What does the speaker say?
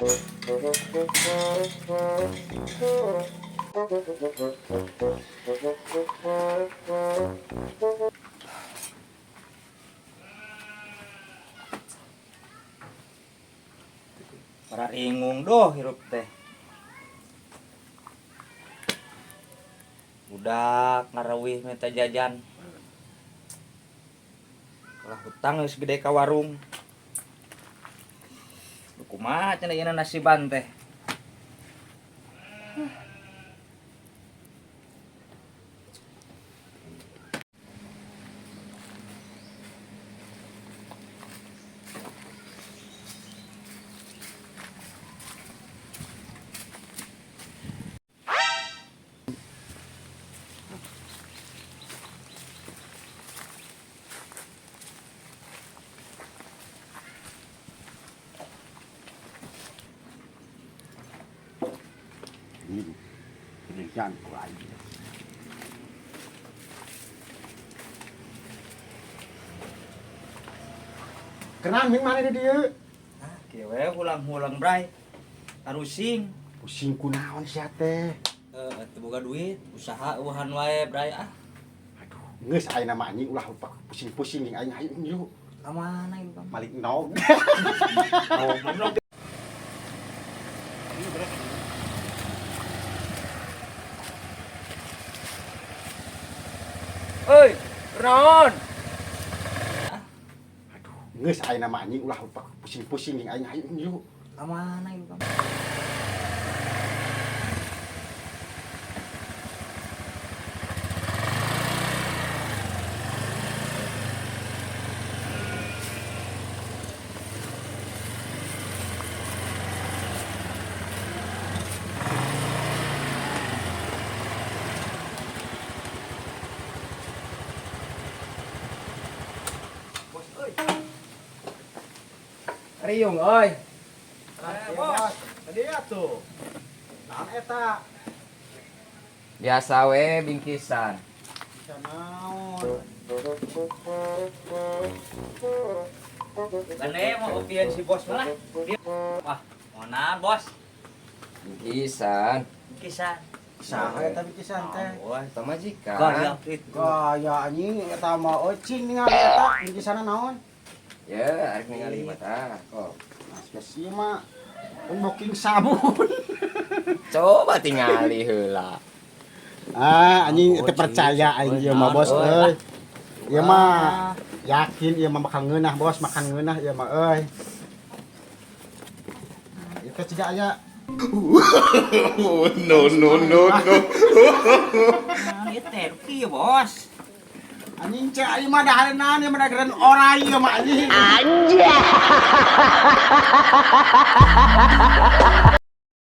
Para ringung doh hirup teh. Budak ngarawih minta jajan. Kalah hutang geus gede ka warung. Kumaha cenah ieu nasiban teh. Ini kerjaan lagi. Kenang ming mana di dieu? Ah, kieu we hulang-hulang bray. Tarusing. Pusing kunaon sia teh? Heeh, teu boga duit, usaha eueuhan wae bray ah. Aduh, geus ayeuna mah anjing ulah lupa pusing-pusing jeung aing hayu yuk. Ka mana ieu kamu? Malik nog. Oh, goblok. Oi, naon? Aduh, geus ayeuna mah anjing ulah lupa pusing-pusing jeung aing hayu yuk. Ka mana ieu kamu? Bos euy. Riung euy. Eh, bos. Tadi atuh. Naon eta? Biasa we bingkisan. Bisa naon? Bane mau opieun si bos malah. Wah, mana bos? Bingkisan. Kisah. Saha eta bingkisan teh? Wah, eta majikan. Gaya itu. Gaya anjing eta mah eucing ningali eta bingkisanna naon? Ya, arek ningali mah tah kok. Nah, geus ieu mah unboxing sabun. Coba tingali heula. Ah, anjing Oh, teu percaya aing ieu mah bos Oh, euy. Ieu mah yakin ieu mah bakal ngeunah bos, makan ngeunah ieu mah euy. Nah, ieu teh ciga aya No, no, no, no. Nah, ieu teh kieu bos. Anjing cek aing mah dahareun ieu mah dahareun orai ieu mah anjing.